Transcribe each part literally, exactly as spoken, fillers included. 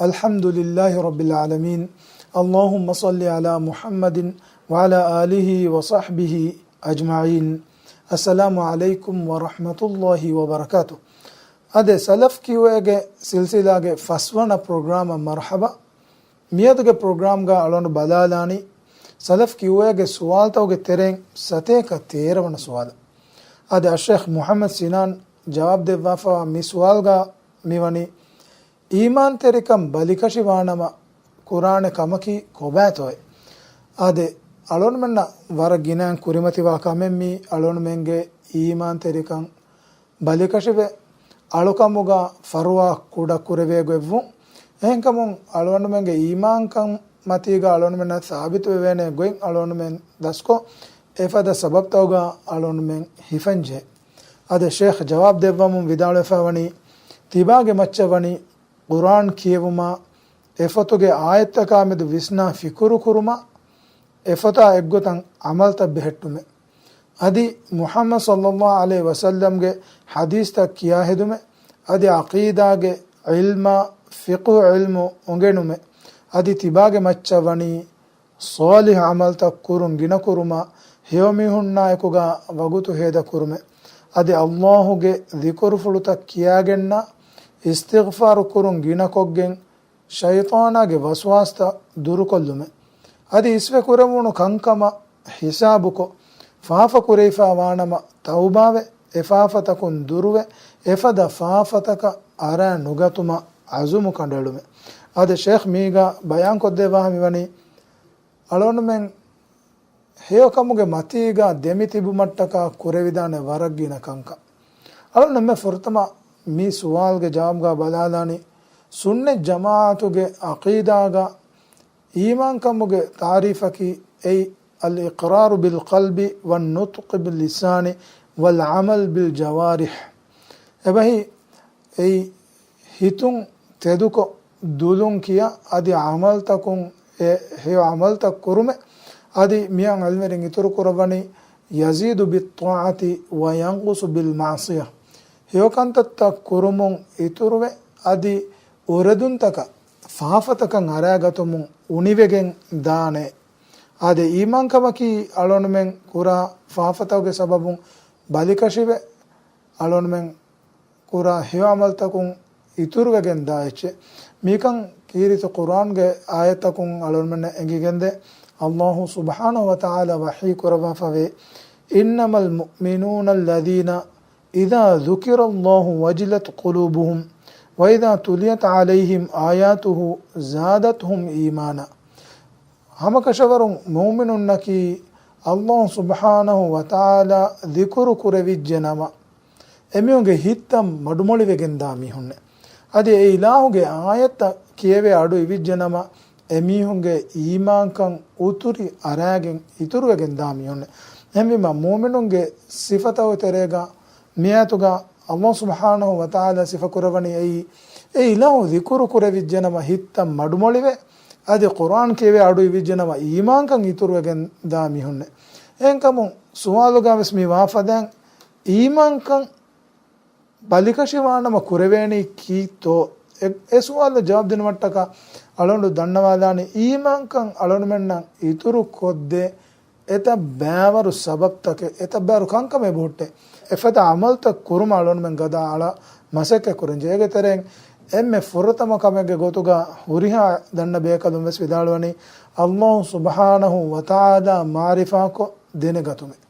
الحمد لله رب العالمين. اللهم صل على محمد وعلى آله وصحبه أجمعين. السلام عليكم ورحمة الله وبركاته. އާދެ، ސަލަފް ކިއުއޭގެ ސިލްސިލާގެ ފަސްވަނަ ޕްރޮގްރާމަށް މަރުޙަބާ. މިއަދުގެ ޕްރޮގްރާމްގަ އަޅުގަނޑު ބަލާލާނީ، ސަލަފް ކިއުއޭގެ ސުވާލުތަކުގެ ތެރެއިން ސަތޭކަ ތޭރަ ވަނަ ސުވާލަށް. އާދެ، އައްޝޭޚް މުޙައްމަދު ސިނާން ޖަވާބު ދެއްވާފަވާ މި ސުވާލުގަ މިވަނީ، އީމާންތެރިކަން ބަލިކަށިވާނަމަ ކުރާނެ ކަމަކީ ކޮބާތޯއޭ؟ އާދެ، އަޅުގަނޑުމެންނަށް ވަރަށް ގިނައިން ކުރިމަތިވާ ކަމެއް މީ އަޅުގަނޑުމެންގެ އީމާންތެރިކަން ބަލިކަށިވެ، އަޅުކަމުގަ ފަރުވާ ކުޑަ ކުރެވޭ ގޮތްވުން. އެހެންކަމުން އަޅުގަނޑުމެންގެ އީމާންކަން މަތީގަ އަޅުގަނޑުމެންނަށް ސާބިތުވެވޭނެ ގޮތް އަޅުގަނޑުމެން ދަސްކޮށް، އެފަދަ ސަބަބުތަކުގަ އަޅުގަނޑުމެން ހިފަންޖެހޭ. އާދެ، ޝޭޚް ޖަވާބު ދެއްވަމުން ވިދާޅުވެފަ ވަނީ، ތިބާގެ މައްޗަށް ވަނީ ޤުރްއާން ކިޔެވުމާ، އެފޮތުގެ އާޔަތްތަކާމެދު ވިސްނާ ފިކުރު ކުރުމާ، އެފޮތާ އެއްގޮތަށް ޢަމަލްތައް ބެހެއްޓުމެއް. އަދި މުޙައްމަދު ޞައްލައްލާހު ޢަލައިހި ވަސައްލަމްގެ ޙަދީޘްތައް ކިޔާހެދުމެއް. އަދި ޢަޤީދާގެ ޢިލްމާ، ފިޤުހު ޢިލްމު އުނގެނުމެއް. އަދި ތިބާގެ މައްޗަށް ވަނީ ޞާލިޙު ޢަމަލްތައް ކުރުން ގިނަކުރުމާ، ހެޔޮމީހުންނާއެކުގަ ވަގުތު ހޭދަކުރުމެއް. އަދި ﷲ ގެ ޛިކުރުފުޅުތައް ކިޔާގެންނާ، އިސްތިޣްފާރު ކުރުން ގިނަކޮށްގެން، ޝައިޠާނާގެ ވަސްވާސްތައް ދުރުކޮށްލުމެއް. އަދި އިސްވެ ކުރެވުނު ކަންކަމަށް ހިސާބުކޮށް، ފާފަ ކުރެވިފަ ވާނަމަ ތައުބާވެ، އެ ފާފަތަކުން ދުރުވެ، އެފަދަ ފާފަތަކަށް އަރާ ނުގަތުމަށް ޢަޒުމު ކަނޑައެޅުމެއް. އާދެ، ޝޭޚް މީގަ ބަޔާންކޮށްދެއްވާ މިވަނީ، އަޅުގަނޑުމެން ހެޔޮކަމުގެ މަތީގަ ދެމިތިބުމަށްޓަކާ ކުރެވިދާނެ ވަރަށް ގިނަ ކަންކަން. އަޅުގަނޑުމެން ފުރަތަމަ މި ސުވާލުގެ ޖަވާބުގަ ބަލާލާނީ، ސުންނަތް ޖަމާޢަތުގެ ޢަޤީދާގަ އީމާންކަމުގެ ތަޢުރީފަކީ އެއީ، الإقرار بالقلب والنطق باللسان والعمل بالجوارح. އެބަހީ އެއީ، ހިތުން ތެދުކޮށް، ދުލުން ކިޔާ، އަދި ޢަމަލުތަކުން އެ ހެޔޮ ޢަމަލުތައް ކުރުމެއް. އަދި މިއަށް ޢިލްމުވެރިން އިތުރު ކުރައްވަނީ، يزيد بالطاعة وينقص بالمعصية. ހެޔޮކަންތައްތައް ކުރުމުން އިތުރުވެ، އަދި އުރެދުންތަކަށް ފާފަތަކަށް އަރާގަތުމުން އުނިވެގެން ދާނެ. އާދެ، އީމާންކަމަކީ އަޅުގަނޑުމެން ކުރާ ފާފަތަކުގެ ސަބަބުން ބަލިކަށިވެ، އަޅުގަނޑުމެން ކުރާ ހެޔޮ ޢަމަލުތަކުން އިތުރުވެގެން ދާ އެއްޗެއް. މިކަން ކީރިތި ޤުރްއާންގެ އާޔަތަކުން އަޅުގަނޑުމެންނަށް އެނގިގެންދޭ. ﷲ ސުބްޙާނަހޫ ވަތަޢާލާ ވަޙީ ކުރައްވާފަވޭ، إنما المؤمنون الذين إذا ذكر الله وجلت قلوبهم وإذا تليت عليهم آياته زادتهم إيمانا. ހަމަކަށަވަރުން މުއުމިނުންނަކީ، ﷲ ސުބްޙާނަހޫ ވަތަޢާލާ ޛިކުރު ކުރެވިއްޖެ ނަމަ، އެމީހުންގެ ހިތްތައް މަޑުމޮޅިވެގެންދާ މީހުންނޭ. އަދި އެ އިލާހުގެ އާޔަތްތައް ކިޔެވޭ އަޑު އިވިއްޖެ ނަމަ، އެމީހުންގެ އީމާންކަން އުތުރި އަރާގެން އިތުރުވެގެންދާ މީހުންނޭ. އެހެންވީމަ، މުއުމިނުންގެ ސިފަތަކުގެ ތެރޭގަ މިއާޔަތުގަ ﷲ ސުބްޙާނަހޫ ވަތަޢާލާ ސިފަކުރައްވަނީ އެއީ، އެ އިލާހު ޛިކުރު ކުރެވިއްޖެ ނަމަ ހިތްތައް މަޑުމޮޅިވެ، އަދި ޤުރްއާން ކިޔެވޭ އަޑު އިވިއްޖެ ނަމަ އީމާންކަން އިތުރުވެގެން ދާ މީހުންނޭ. އެހެންކަމުން ސުވާލުގަ ވެސް މި ވާފަދައިން، އީމާންކަން ބަލިކަށިވާނަމަ ކުރެވޭނީ ކީއްތޯ؟ އެ، އެ ސުވާލަށް ޖަވާބު ދިނުމަށްޓަކާ އަޅުގަނޑު ދަންނަވާލާނީ، އީމާންކަން އަޅުގަނޑުމެންނަށް އިތުރު ކޮށްދޭ އެތައް ބައިވަރު ސަބަބުތަކެއް، އެތައް ބައިވަރު ކަންކަމެއް ބުހުއްޓޭ. އެފަދަ ޢަމަލުތައް ކުރުމަށް އަޅުގަނޑުމެން ގަދަ އަޅާ މަސައްކަތް ކުރަންޖެހޭ. އޭގެ ތެރެއިން އެންމެ ފުރަތަމަ ކަމެއްގެ ގޮތުގަ ހުރިހާ ދަންނަ ބޭކަލުން ވެސް ވިދާޅުވަނީ، ﷲ ސުބްޙާނަހޫ ވަތަޢާލާ މަޢުރިފާކޮށް ދެނެގަތުމެއް.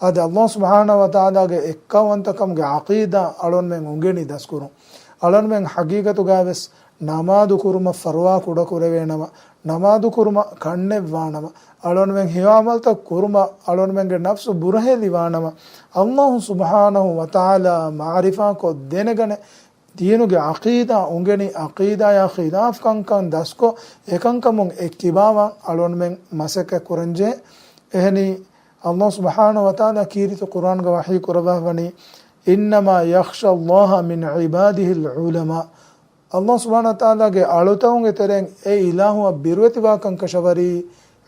އަދި ﷲ ސުބްޙާނަހޫ ވަތަޢާލާގެ އެއްކައުވަންތަކަމުގެ ޢަޤީދާ އަޅުގަނޑުމެން އުނގެނި ދަސްކުރުން. އަޅުގަނޑުމެން ޙަޤީޤަތުގައި ވެސް ނަމާދު ކުރުމަށް ފަރުވާ ކުޑަކުރެވޭނަމަ، ނަމާދު ކުރުމަށް ކަންނެއްވާނަމަ، އަޅުގަނޑުމެން ހެޔޮ ޢަމަލުތައް ކުރުމަށް އަޅުގަނޑުމެންގެ ނަފްސު ބުރަހެލިވާނަމަ، ﷲ ސުބްޙާނަހޫ ވަތަޢާލާ މަޢުރިފާކޮށް ދެނެގަނެ، ދީނުގެ ޢަޤީދާ އުނގެނި، ޢަޤީދާޔާ ޚިލާފް ކަންކަން ދަސްކޮށް، އެކަންކަމުން އެއްކިބާވާން އަޅުގަނޑުމެން މަސައްކަތް ކުރަންޖެހޭ. އެހެނީ، ﷲ ސުބްޙާނަހޫ ވަތަޢާލާ ކީރިތި ޤުރްއާންގަ ވަޙީ ކުރައްވާފަވަނީ، إنما يخشى الله من عباده العلماء. ﷲ ސުބްޙާނަހޫ ވަތަޢާލާގެ އަޅުތަކުންގެ ތެރެއިން އެ އިލާހުއަށް ބިރުވެތިވާކަން ކަށަވަރީ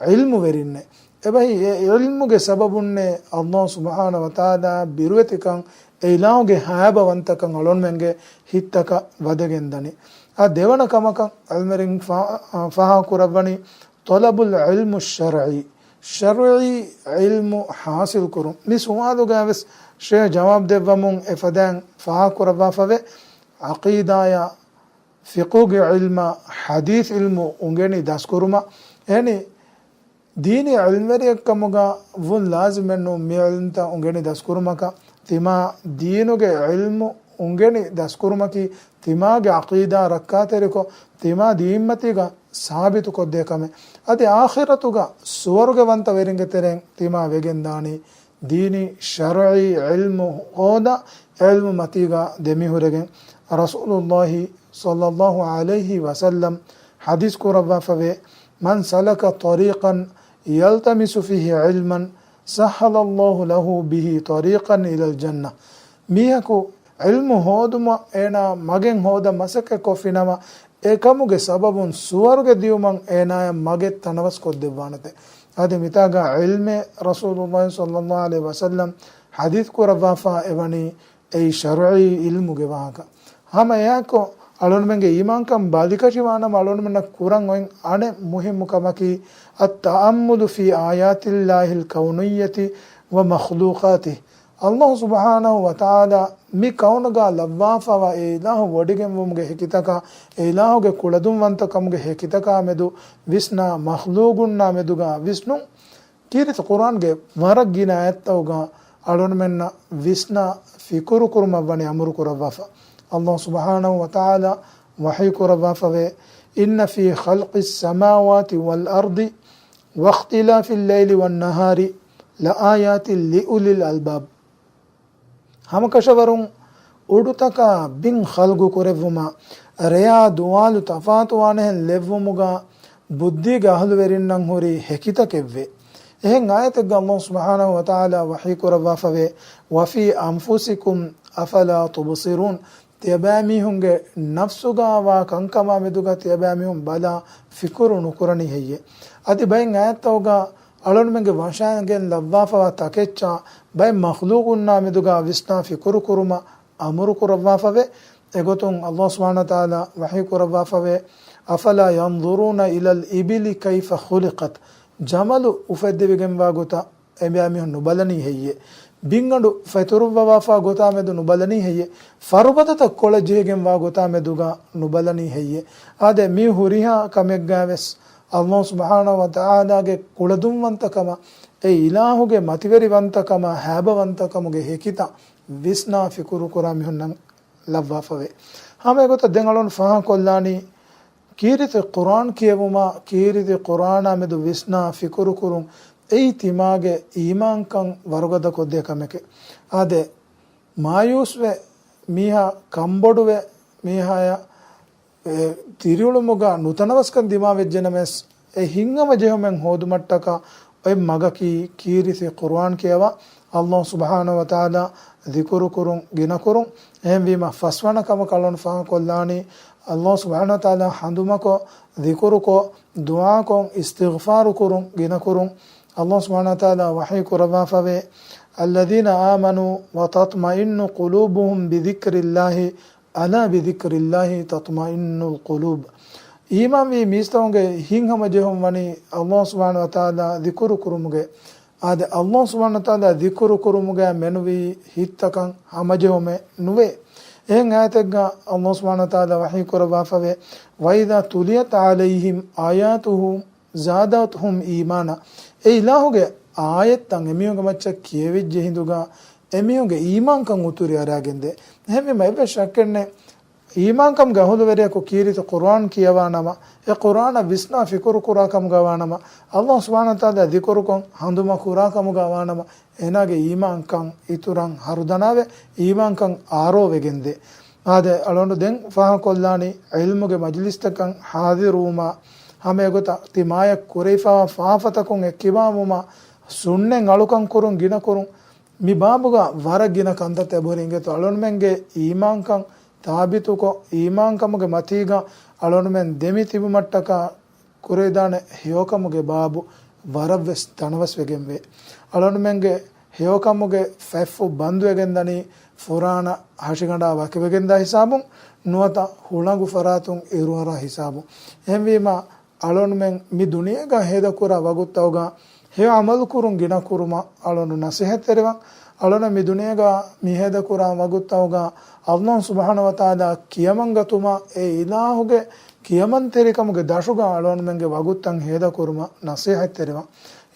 ޢިލްމުވެރިންނޭ. އެބަހީ، އެ ޢިލްމުގެ ސަބަބުންނޭ ﷲ ސުބްޙާނަހޫ ވަތަޢާލާ ބިރުވެތިކަން، އެ އިލާހުގެ ހައިބަވަންތަކަން އަޅުގަނޑުމެންގެ ހިތްތަކަށް ވަދެގެން ދަނީ. އާ، ދެވަނަ ކަމަކަށް އިލްމުވެރިން ފާ-، އާ، ފާހަގަކުރައްވަނީ ޠަލަބުލް ޢިލްމު ޝަރްޢީ، ޝަރްޢީ ޢިލްމު ޙާޞިލް ކުރުން. މި ސުވާލުގައި ވެސް ޝޭޚް ޖަވާބު ދެއްވަމުން އެފަދައިން ފާހަގަކުރައްވާފަވޭ، ޢަޤީދާޔާ، ފިޤުހުގެ ޢިލްމާ، ޙަދީޘް ޢިލްމު އުނގެނި ދަސްކުރުމަށް. އެހެނީ، ދީނީ ޢިލްމުވެރިއެއްކަމުގަ ވުން ލާޒިމެއްނޫން މި ޢިލްމުތައް އުނގެނި ދަސްކުރުމަކަށް. ތިމާ ދީނުގެ ޢިލްމު އުނގެނި ދަސްކުރުމަކީ ތިމާގެ ޢަޤީދާ ރައްކާތެރިކޮށް، ތިމާ ދީންމަތީގަ ސާބިތުކޮށްދޭ ކަމެއް. އަދި އާޚިރަތުގަ ސުވަރުގެވަންތަ ވެރިންގެ ތެރެއިން ތިމާ ވެގެންދާނީ ދީނީ ޝަރްޢީ ޢިލްމު ހޯދާ، ޢިލްމު މަތީގަ ދެމިހުރެގެން. ރަސޫލުﷲ ޞައްލަﷲ ޢަލައިހި ވަސައްލަމް ޙަދީޘް ކުރައްވާފަވޭ، "من سلك طريقا يلتمس فيه علما سهل الله له به طريقا إلى الجنة." މީހަކު ޢިލްމު ހޯދުމަށް އޭނާ މަގެއް ހޯދަން މަސައްކަތްކޮށްފިނަމަ، އެކަމުގެ ސަބަބުން ސުވަރުގެ ދިޔުމަށް އޭނާޔަށް މަގެއް ތަނަވަސް ކޮށްދެއްވާނެތެ. އަދި މިތާގަ ޢިލްމެއް ރަސޫލުﷲ ޞައްލަﷲ ޢަލައިހި ވަސައްލަމް ޙަދީޘް ކުރައްވާފަ އެވަނީ އެއީ ޝަރްޢީ ޢިލްމުގެ ވާހަކަ. ހަމަ އެއާއެކު އަޅުންމެންގެ އީމާންކަން ބަލިކަށިވާނަމަ، އަޅުންމެންނަށް ކުރަން އޮތް އަނެއް މުހިއްމު ކަމަކީ، التأمل في آيات الله الكونية ومخلوقاته. ﷲ ސުބްޙާނަހޫ ވަތަޢާލާ މި ކައުނުގަ ލައްވާފަވާ އެ އިލާހު ވޮޑިގެންވުމުގެ ހެކިތަކާ، އެ އިލާހުގެ ކުޅަދުންވަންތަކަމުގެ ހެކިތަކާ މެދު ވިސްނާ، މަޚްލޫގުންނާ މެދުގަ ވިސްނުން، ކީރިތި ޤުރްއާންގެ ވަރަށް ގިނަ އާޔަތްތަކުގަ އަޅުންމެންނަށް ވިސްނާ ފިކުރު ކުރުމަށް ވަނީ އަމުރު ކުރައްވާފަ. ﷲ ސުބްޙާނަހޫ ވަތަޢާލާ ވަޙީ ކުރައްވާފަވޭ، "إن في خلق السماوات والأرض واختلاف الليل والنهار لآيات لأولي الألباب." ހަމަކަށަވަރުން އުޑުތަކާ ބިން ޚަލްޤު ކުރެއްވުމާ، ރެޔާ ދުވާލު ތަފާތުވާނެހެން ލެއްވުމުގަ ބުއްދީގެ އަހުލުވެރިންނަށް ހުރި ހެކިތަކެއްވޭ. އެހެން އާޔަތެއްގަ ﷲ ސުބްޙާނަހޫ ވަތަޢާލާ ވަޙީ ކުރައްވާފަވޭ، "وفي أنفسكم أفلا تبصرون." ތިޔަބައިމީހުންގެ ނަފްސުގަވާ ކަންކަމާ މެދުގަ ތިޔަބައިމީހުން ބަލާ ފިކުރު ނުކުރަނީ ހެއްޔޭ؟ އަދި ބައެއް އާޔަތްތަކުގަ އަޅުންމެންގެ ވަށައިގެން ލައްވާފަވާ ތަކެއްޗާ ބައެއް މަޚްލޫގުންނާ މެދުގަ ވިސްނާ ފިކުރު ކުރުމަށް އަމުރު ކުރައްވާފަވޭ. އެގޮތުން ﷲ ސުބްޙާނަހޫ ވަތަޢާލާ ވަޙީ ކުރައްވާފަވޭ، "أفلا ينظرون إلى الإبل كيف خلقت." ޖަމަލު އުފެއްދެވިގެންވާ ގޮތަށް އެބައިމީހުން ނުބަލަނީ ހެއްޔޭ؟ ބިންގަނޑު ފެތުރުއްވަވާފާ ގޮތާ މެދު ނުބަލަނީ ހެއްޔޭ؟ ފަރުބަދަތައް ކޮޅަށް ޖެހިގެންވާ ގޮތާ މެދުގަ ނުބަލަނީ ހެއްޔޭ؟ އާދެ، މި ހުރިހާ ކަމެއްގައި ވެސް ﷲ ސުބްޙާނަހޫ ވަތަޢާލާގެ ކުޅަދުންވަންތަކަމާ، އެ އިލާހުގެ މަތިވެރިވަންތަކަމާ، ހައިބަވަންތަކަމުގެ ހެކިތައް ވިސްނާ ފިކުރު ކުރާ މީހުންނަށް ލައްވާފަވޭ. ހަމަ އެގޮތަށް ދެން އަޅުން ފާހަގަކޮށްލާނީ، ކީރިތި ޤުރްއާން ކިޔެވުމާ، ކީރިތި ޤުރްއާނާ މެދު ވިސްނާ ފިކުރު ކުރުން، އެއީ ތިމާގެ އީމާންކަން ވަރުގަދަކޮށްދޭ ކަމެކޭ. އާދެ، މާޔޫސްވެ، މީހާ ކަންބޮޑުވެ، މީހާޔަށް އެ ދިރިއުޅުމުގަ ނުތަނަވަސްކަން ދިމާވެއްޖެނަމަވެސް، އެ ހިތްހަމަޖެހުމެއް ހޯދުމަށްޓަކާ އޮތް މަގަކީ ކީރިތި ޤުރްއާން ކިޔަވާ، ﷲ ސުބްޙާނަހޫ ވަތަޢާލާ ޛިކުރު ކުރުން ގިނަކުރުން. އެހެންވީމަ، ފަސްވަނަ ކަމަކަށް އަޅުން ފާހަގަކޮށްލާނީ، ﷲ ސުބްޙާނަހޫ ވަތަޢާލާ ހަނދުމަކޮށް، ޛިކުރުކޮށް، ދުޢާކޮށް، އިސްތިޣްފާރު ކުރުން ގިނަކުރުން. ﷲ ސުބްޙާނަހޫ ވަތަޢާލާ ވަޙީ ކުރައްވާފަވޭ، "الذين آمنوا وتطمئن قلوبهم بذكر الله، ألا بذكر الله تطمئن القلوب." އީމާންވީ މީސްތަކުންގެ ހިތްހަމަޖެހުން ވަނީ ﷲ ސުބްޙާނަހޫ ވަތަޢާލާ ޛިކުރު ކުރުމުގައި. އާދެ، ﷲ ސުބްޙާނަހޫ ވަތަޢާލާ ޛިކުރު ކުރުމުގައި މެނުވީ ހިތްތަކަށް ހަމަޖެހުމެއް ނުވޭ. އެހެން އާޔަތެއްގަ ﷲ ސުބްޙާނަހޫ ވަތަޢާލާ ވަޙީ ކުރައްވާފަވޭ، "وإذا تليت عليهم آياته زادتهم إيمانا." އެ އިލާހުގެ އާޔަތްތައް އެމީހުންގެ މައްޗަށް ކިޔެވިއްޖެ ހިނދުގަ، އެމީހުންގެ އީމާންކަން އުތުރި އަރާގެންދޭ. އެހެންވީމަ، އެއްވެސް ޝައްކެއްނެތް، އީމާންކަމުގެ އަހުލުވެރިޔަކު ކީރިތި ޤުރްއާން ކިޔަވާނަމަ، އެ ޤުރްއާނަށް ވިސްނާ ފިކުރު ކުރާ ކަމުގަ ވާނަމަ، ﷲ ސުބްޙާނަހޫ ވަތަޢާލާ ޛިކުރުކޮށް ހަނދުމަ ކުރާ ކަމުގަ ވާނަމަ، އޭނާގެ އީމާންކަން އިތުރަށް ހަރުދަނާވެ، އީމާންކަން އާރޯވެގެންދޭ. އާދެ، އަޅުގަނޑު ދެން ފާހަގަކޮށްލާނީ ޢިލްމުގެ މަޖިލިސްތަކަށް ޙާޟިރުވުމާ، ހަމަ އެގޮތަށް ތި މާޔަށް ކުރެވިފައިވާ ފާފަތަކުން އެއްކިބާވުމާ، ސުންނަތް އަޅުކަން ކުރުން ގިނަކުރުން. މި ބާބުގަ ވަރަށް ގިނަ ކަންތައްތައް އެބަހުރި އިނގޭތޯ. އަޅުގަނޑުމެންގެ އީމާންކަން ތާބިތުކޮށް، އީމާންކަމުގެ މަތީގަ އަޅުގަނޑުމެން ދެމި ތިބުމަށްޓަކާ ކުރެވިދާނެ ހެޔޮކަމުގެ ބާބު ވަރަށްވެސް ތަނަވަސްވެގެންވޭ. އަޅުގަނޑުމެންގެ ހެޔޮކަމުގެ ފަތްފުށް ބަންދުވެގެންދަނީ ފުރާނަ ހަށިގަނޑާ ވަކިވެގެންދާ ހިސާބުން، ނުވަތަ ހުޅަނގު ފަރާތުން އިރުއަރާ ހިސާބުން. އެހެންވީމަ، އަޅުންމެން މި ދުނިޔޭގަ ހޭދަކުރާ ވަގުތައުގަ ހެޔޮ ޢަމަލުކުރުން ގިނަ ކުރުމަށް އަޅުން ނަސޭހަތްތެރިވަން. އަޅުން މި ދުނިޔޭގަ މި ހޭދަކުރާ ވަގުތައުގަ އަﷲ ސުބްޙާނަހޫ ވަތަޢާލާ ކިޔަމަންގަތުމަށް އެ އިލާހުގެ ކިޔަމަންތެރިކަމުގެ ދަށުގަ އަޅުންމެންގެ ވަގުތުތައް ހޭދަކުރުމަށް ނަސޭހަތްތެރިވަން.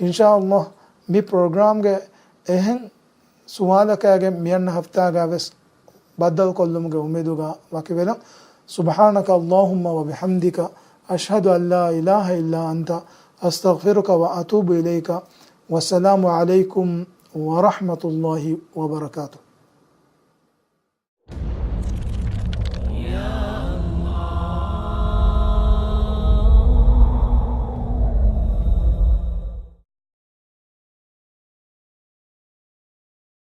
އިންޝާﷲ މި ޕްރޮގްރާމްގެ އެހެން ސުވާލަކާގެން މިއަންނަ ހަފްތާގަ ވެސް ބައްދަލުކޮށްލުމުގެ އުއްމީދުގަ ވަކިވެލަން. سبحانك اللهم وبحمدك، أشهد أن لا إله إلا أنت، أستغفرك وأتوب إليك. والسلام عليكم ورحمة الله وبركاته.